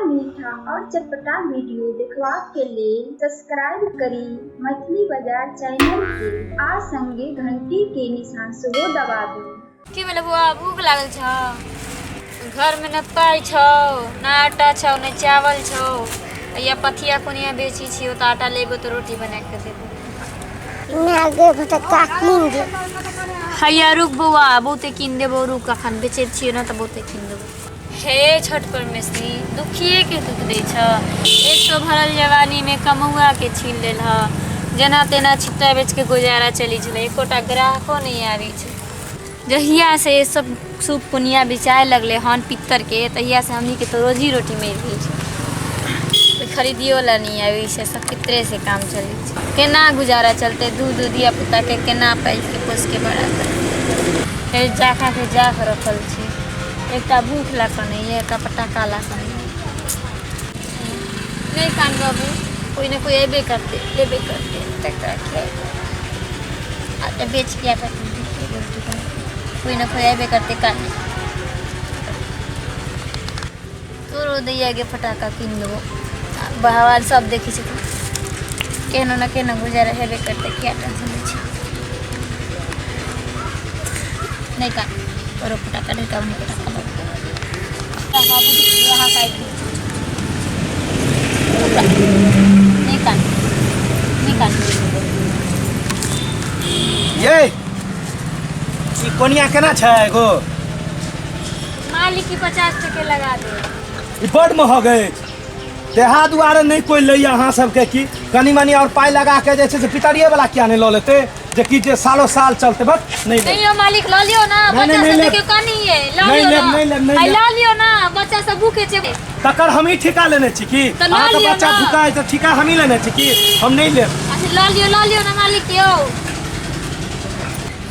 मीठा और चटपटा वीडियो देखबाक के लेल सब्सक्राइब करी मैथिली बाजार चैनल के आ संगे घंटी के निशान सेहो दबाबी। की भेलै बौआ, भूख लागल छौ? घरमे न पाइ छौ, न आटा छौ, न चावल छौ। या पथिया कोनिया बेची छियौ तऽ आटा लेबो तऽ रोटी बना कऽ देबो। माय गे, फटक्का कीन दे। हैया रुक बौआ, बहुते कीन देबो, रुक। अखन बेचै छियै ने तऽ बहुते कीन देबो। हे छठ परमेश्वरी, दुखिएके दुख दै छ। एक तो भरल जवानीमे कमौआके छीन लेल ह। जेना तेना छिट्टा बेचके गुजारा चलै छलै, एकोटा ग्राहको नहि आबै छै। जहियासँ ई सब सूप कोनिया बेचाए लगलै हन पित्तरके, तहियासँ हमनीके तऽ रोजी रोटी मरि गेल छै। कोइ खरीदियोवला नहि आबै छै, सब पित्तरेसँ काम चलै छै। केना गुजारा चलतै? दू दू धियापुताके केना पालिके पोसिके बड़ा करतै? हे जाखाके जाख रखल छै। एकटा भूख लए कनैए, एकटा पटाखा लए कनैए। नहि कान बाबू, कोइ ने कोइ अयबे करतै, लेबे करतै। तकरा खियाएबै आ तऽ बेच के आटा, कोइ ने कोइ अयबे करतै। कान तोरो दैया गे, फटाका कीन देबो। भगवान सब देखै छथिन, केहनो ने केहनो गुजारा हेबे करतै। किया टेंशन लै छी? नहि कान, तोरो फटाका ढेका फटाका यहाँ काटि। नहि कान, नहि कान। ये ई कोनिया केना छै एगो? मालिक की 50 टके लगा दे। ई बड महग अछि। देहा दुआरे नहि कोइ लैए अहाँ सबके की? कनि मनि आओर पाइ लगा के जे छै से पितरिये वाला किया नहि लऽ लेतै, जे कि जे सालो साल चलतै? बस नहि लेब। नहीं हो मालिक, लऽ लियौ ना। नहीं, बच्चा नहीं सब लेब। देखियौ कनी है, लऽ नहीं लियौ लेब, ना। नहीं लेब, नहीं आइ लेब। लऽ लियौ ना, बच्चा सब भूखे छै। तकर हमही ठिका लेने छी की? तऽ लऽ अहाँके लियौ बच्चा ना। भूखा है तऽ ठिका हमही लेने छी की? हम नहि लेब। अच्छा, लऽ लियौ, लऽ लियौ ना मालिक यौ।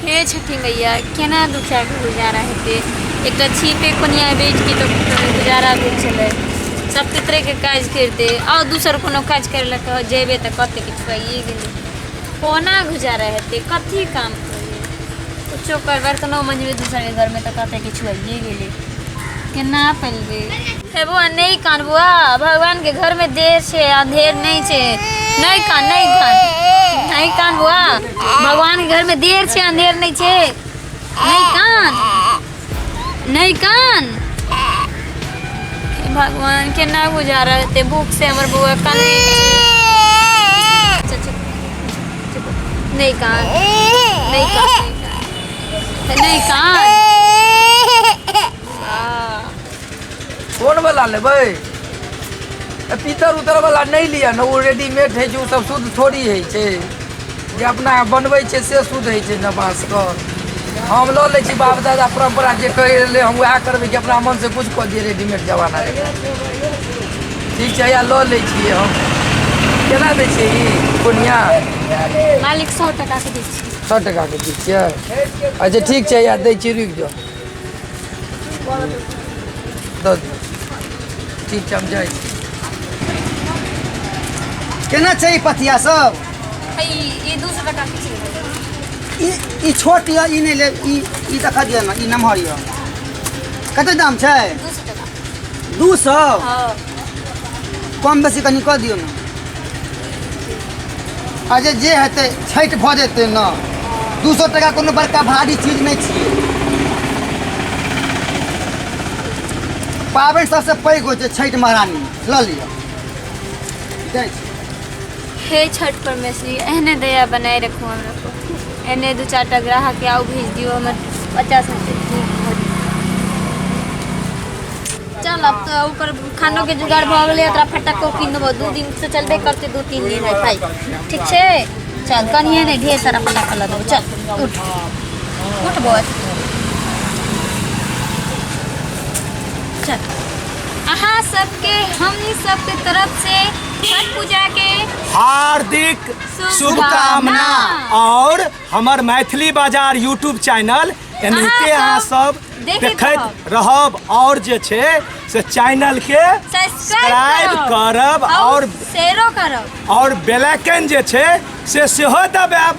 हे छठी मैया, केना दुखियाके गुजारा हेतै? एकटा छिपे कोनिया बेचके तऽ गुजारा भेल छलै। सब पितरेके काज करिते आओर दोसर कोनो काज करै लए कह जेबै तऽ कहतै कि छुआइए गेलै। कोना गुजारा हेतै? कथी काम करबै? कुछो करबै, बर्तनो मँजबै दोसरके घरमे तऽ कहतै कि छुआइए गेलै। केना पलबै? हे बौआ, नहि कान बौआ। भगवानके घरमे देर छै, अन्धेर नहि छै। नहि कान, नहि कान, नहि कान बौआ। भगवानके घरमे देर छै, अन्धेर नहि छै। नहि कान, नहि कान। हे भगवान, केना गुजारा हेतै? भूख से हमर बौआ कानै छै। अच्छा, चुप, चुप। नहि कान, नहि कान, नहि कान, नहि कान। कोन वाला लेबै? पीतर उतर वाला नहि लिअ ने, ओ रेडीमेड होइ छै। ओ सब शुद्ध थोड़ी होइ छै। जे अपना बनबै छै से शुद्ध होइ छै ने बाँसके। हम लऽ लै छी बाप दादा परम्परा जे कहि रहलै, हम वएह करबै कि अपना मनसँ किछु कऽ दियै? रेडीमेड जमाना रहै। ठीक छै, हैया लऽ लै छियै हम। केना दै छियै ई कोनिया? मालिक, 100 टका के दै छी। 100 टकाके दै छियै? अच्छा, ठीक छै, हैया दै छी, रुकि जाउ, दऽ दियौ। ठीक छै, हम जाइ छी। केना छै ई पथिया सब? ई 200 टका के छै। ई ई छोट यऽ, ई नहि लेब। ई ई देखा दिअ ने, ई नमहर यऽ। कते दाम छै? 200 टका। 200? हँ। कम बेसी कनि कऽ दियौ ने। अच्छा, जे हेतै छठि भऽ जेतै ने। 200 टका कोनो बड़का भारी चीज नहि छियै। पाबनि सबसँ पैघ होइ छै छठि महारानी। लऽ लिअ, दै छी। हे छठ परमेश्वरी, एहने दया बनाए रखू हमरा पर। एहने दू चारि टा ग्राहक आउ भेज दियौ, हमर बच्चा सबके भूख भऽ जेतै। चल, अब तऽ ओकर खानो के जुगाड़ भऽ गेलै। ओकरा फटक्को कीन देबो। 2 दिन से चलबे करतै, 2-3 दिन है भाई। ठीक छै, चल। कनिए नहि, ढेर सारा फटाका लऽ देबो। चल, उठ, उठ बौआ, चल। अहाँ सबके हमनी सबके तरफ से छठ पूजा के हार्दिक शुभकामना। और हमर मैथिली बाजार यूट्यूब चैनल एनाहिते अहाँ सब देखैत देखैत रहब और जे छै से चैनल के सब्सक्राइब करब और शेयरो करब और बेल आइकन जे छै से सेहो दबायब।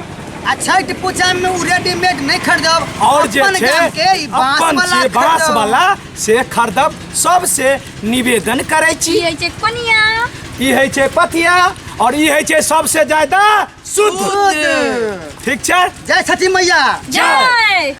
आ छठि पूजा में उ रेडीमेड नहीं खरीदब और जे अपन छै गाम के ई बांस अपन वाला जे बांस खरीदब। वाला से खरीदब। सबसे निवेदन करै छी। ई होइ छै कोनिया, ई होइ छै पथिया, और ई होइ छै सबसे ज्यादा शुद्ध। शुद्ध। ठीक छै। जय छठी मैया। जय।